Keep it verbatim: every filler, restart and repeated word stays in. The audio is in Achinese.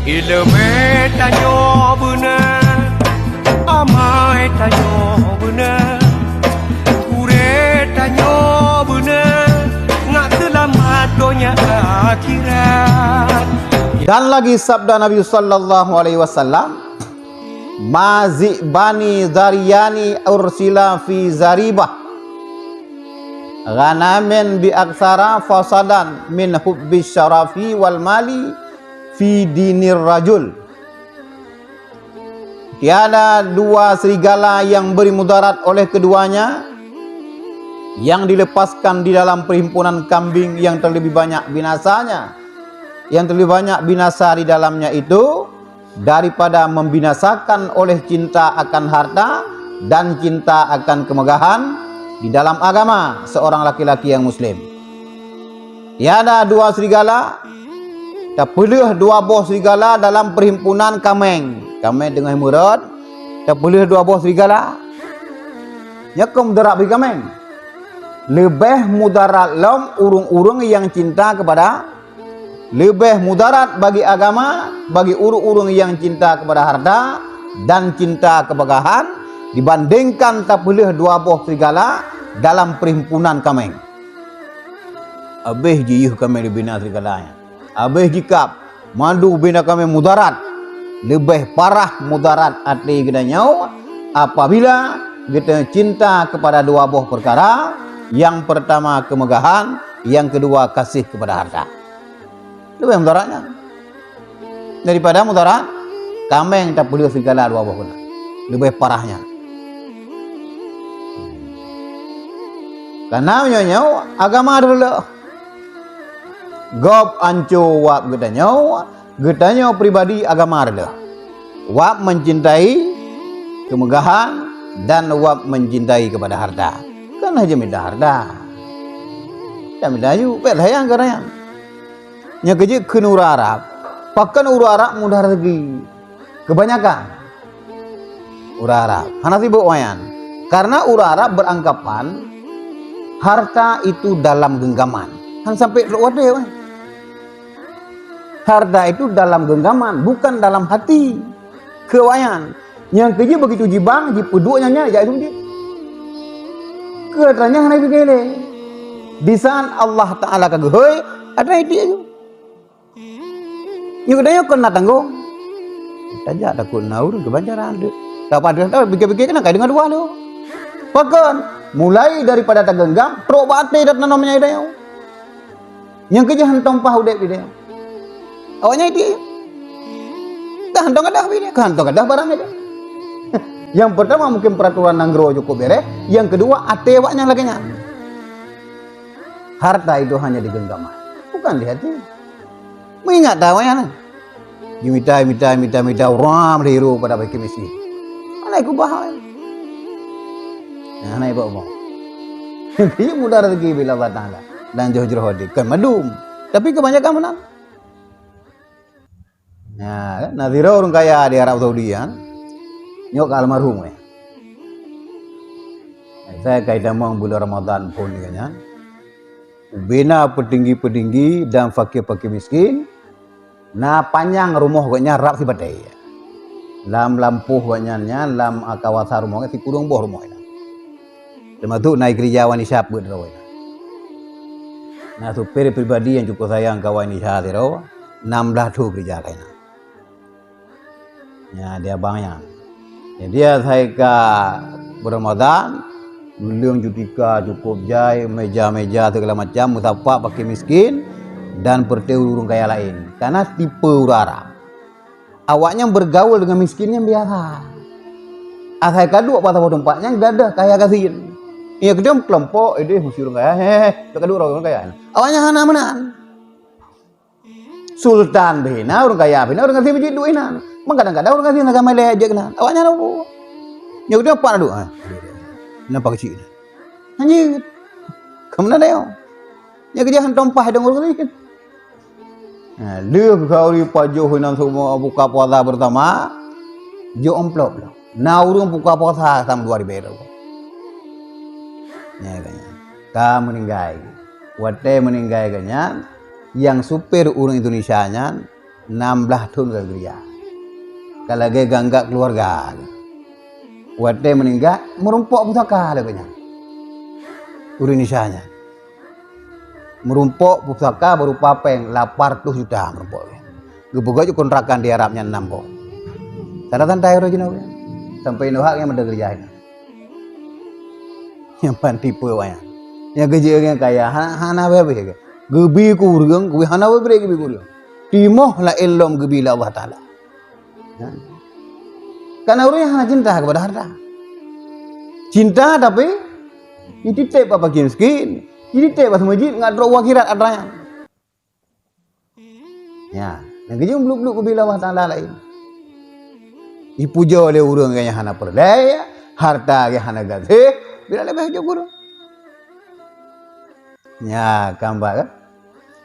Ileumé tanyoe beuna, amai tanyoe beuna, gurée tanyoe beuna, ngat seulamat donya akhirat. Dan lagi sabda Nabi sallallahu alaihi wasallam, "Ma zi'bani zariyani ursila fi zaribah, ghanamin bi aktsara fasadan min hubbi syarafi wal mali fi dinir rajul." Tiada dua serigala yang beri mudarat oleh keduanya yang dilepaskan di dalam perhimpunan kambing yang terlebih banyak binasanya, yang terlebih banyak binasa di dalamnya itu daripada membinasakan oleh cinta akan harta dan cinta akan kemegahan di dalam agama seorang laki-laki yang muslim. Tiada dua serigala, tapeuleueh dua boh serigala dalam perhimpunan kaméng. Kaméng teungoh meurot, tapeuleueh dua boh serigala. Nyoe kon mudarat bagi kaméng. Leubeh mudarat lom ureuëng-ureuëng nyang cinta kepada, leubeh mudarat bagi agama, bagi ureuëng-ureuëng nyang cinta kepada harta dan cinta kemegahan dibandingkan tapeuleueh dua boh serigala dalam perhimpunan kaméng. Habéh jiyeuh kaméng dibina serigala nyan. Habéh jikab, mandum bina kaméng mudarat. Leubeh parah mudarat até geutanyoe apabila geutanyoe cinta kepada dua boh peukara, nyang peurtama keumeugahan, nyang keudua gaséh keupada hareuta. Leubeh mudarat nyan daripada mudarat kaméng tapeuleueh serigala dua boh keunan. Leubeh parah nyan. Kareuna meunyoe nyoe agama deuh leuh. Gob anco wab geutanyoe, geutanyoe pribadi agama deuh leuh. Wab mencintai kemegahan dan wab mencintai kepada harta. Kan hana jimita harta. Jimita aju, pet sayang keu nyan. Nyang keujeuet kheun ureuëng Arab. Pakon ureuëng Arab mudah rezeki? Kebanyakan ureuëng Arab hana sibuk wayan. Karena ureuëng Arab beranggapan harta itu dalam genggaman. Han sampai trok watée, wah. Harta itu dalam genggaman, bukan dalam hati. Keu wayan. Nyang keujeuet begitu jibang, jipeuduek nyan nyan jak itu jih. Keu tanya hana pike lé. Di saat Allah Taala ka geuhôi, ada idik aju. Nyoe geutanyoe kon na tanggong. Tajak takot na ureuëng keubancaran deuek. Tapadeuh tahu pikir-pikir keunan kai deungon dua lho. Pakon? Mulai daripada tageunggam trok bak até dan tanom nyai tanyoe. Nyang keujeuet hantong paih udeb di tanyoe. Awaknyan itik. Dah hantong gadah bini, hantong gadah barang aja. Yang pertama mungkin peraturan nanggroe cukup beres, yang kedua até awaknyan lagée nyan. Harta itu hanya di genggaman, bukan di hati. Meuingat dah awaknyan. Jimita, mita, mita, mita uram liro pada baki miskin. Hana ikubah awaknyan. Nah, hana ibak umoe. Iya mudah rezeki bila Allah Taala dan jroh-jroh di kan madum. Tapi kebanyakan meunan. Nah, kan? Nah, sidroe ureuëng kaya di Arab Saudi kan. Nyoe ka almarhum ya. Saya kai tamong bulan Ramadan pun dia kan. Ubena petinggi-petinggi dan fakir-fakir miskin, na panyang rumoh gobnyan rab sibatée. Lam lampôh gobnyan nyan, lam, ah, kawasan rumoh gobnyan sikureueng boh rumoh nyan. Teumasuk na keurija Wan Isa peuet droe nyan. Na supir pribadi nyang cukup sayang keu Wan Isa sidroe, nam blaih thon keurija keunan. Ya, di abang nyan. Jadi, ya, asai ka Ramadan, geuleung jutika cukup jai, meja-meja segala macam, meusapat baki miskin, dan peureuté ureuëng kaya laén. Karena tipe ureuëng Arab. Awaknyan bergaul dengan miskin nyan biasa. Asai ka duek bak saboh teumpat nyan gadoh kaya gasien. Ya, keudeh kelompok, ideh meusti ureuëng kaya, he, he, he, ka duek ureuëng kaya. Awaknyan hana meunan. Sultan pih na, ureuëng kaya pih na, ureuëng gasien pih jeuet duek inan. Meugadang-gadang ureuëng gasien na gamai lé jeuet keunan. Awaknyan na peue? Nyoe geutanyoe pat na duek, ha. Nampak keuchik na. Hanyut. Kamu na dayong. Nyoe keujah hantong paih dong ureuëng gasien. Ha, lheueh khauri pajoh inan semua buka puasa bersama, jok amplop lah. Na ureuëng buka puasa sama dua ribu. Nyoe kan. Ka meuninggai. Watée meuninggai gobnyan, nyang supir ureuëng Indonesia nyan, Nam blaih thon ka geurija. Ka lagèe geuanggap keuluwarga. Watèe meuninggai, meurumpok pusaka lagèe nyan. Ureueng Indonesia nyan. Meurumpok pusaka beurupa pèng lapan reutôh juta meurumpok. Geupeugöt kontrakan di Arab nyan nam boh. Santai-santai ureueng jinoe. Sampoe inoe hak nyang meuda geurija nyan. Nyang pan tipe awaknyan. Nyang keujeuet nyang kaya, ha-, hana habéh-habéh. Geubi keu ureueng, geubi hana habéh geubi keu ureueng. Timoh laén lom geubi lé Allah Taala. Ya. Karena ureueng hana cinta kepada harta. Cinta tapi jititép bak fakir miskin, jititép bak seumeujid ngat droe u akhirat atra nyan. Ya, nyang keujeuet bluk-bluk geubi lé Allah Taala laén. Jipujoe lé ureueng nyang hana peureulèe, harta nyang hana gaséh, bila leubeh jok ureueng. Ya, kamba kan?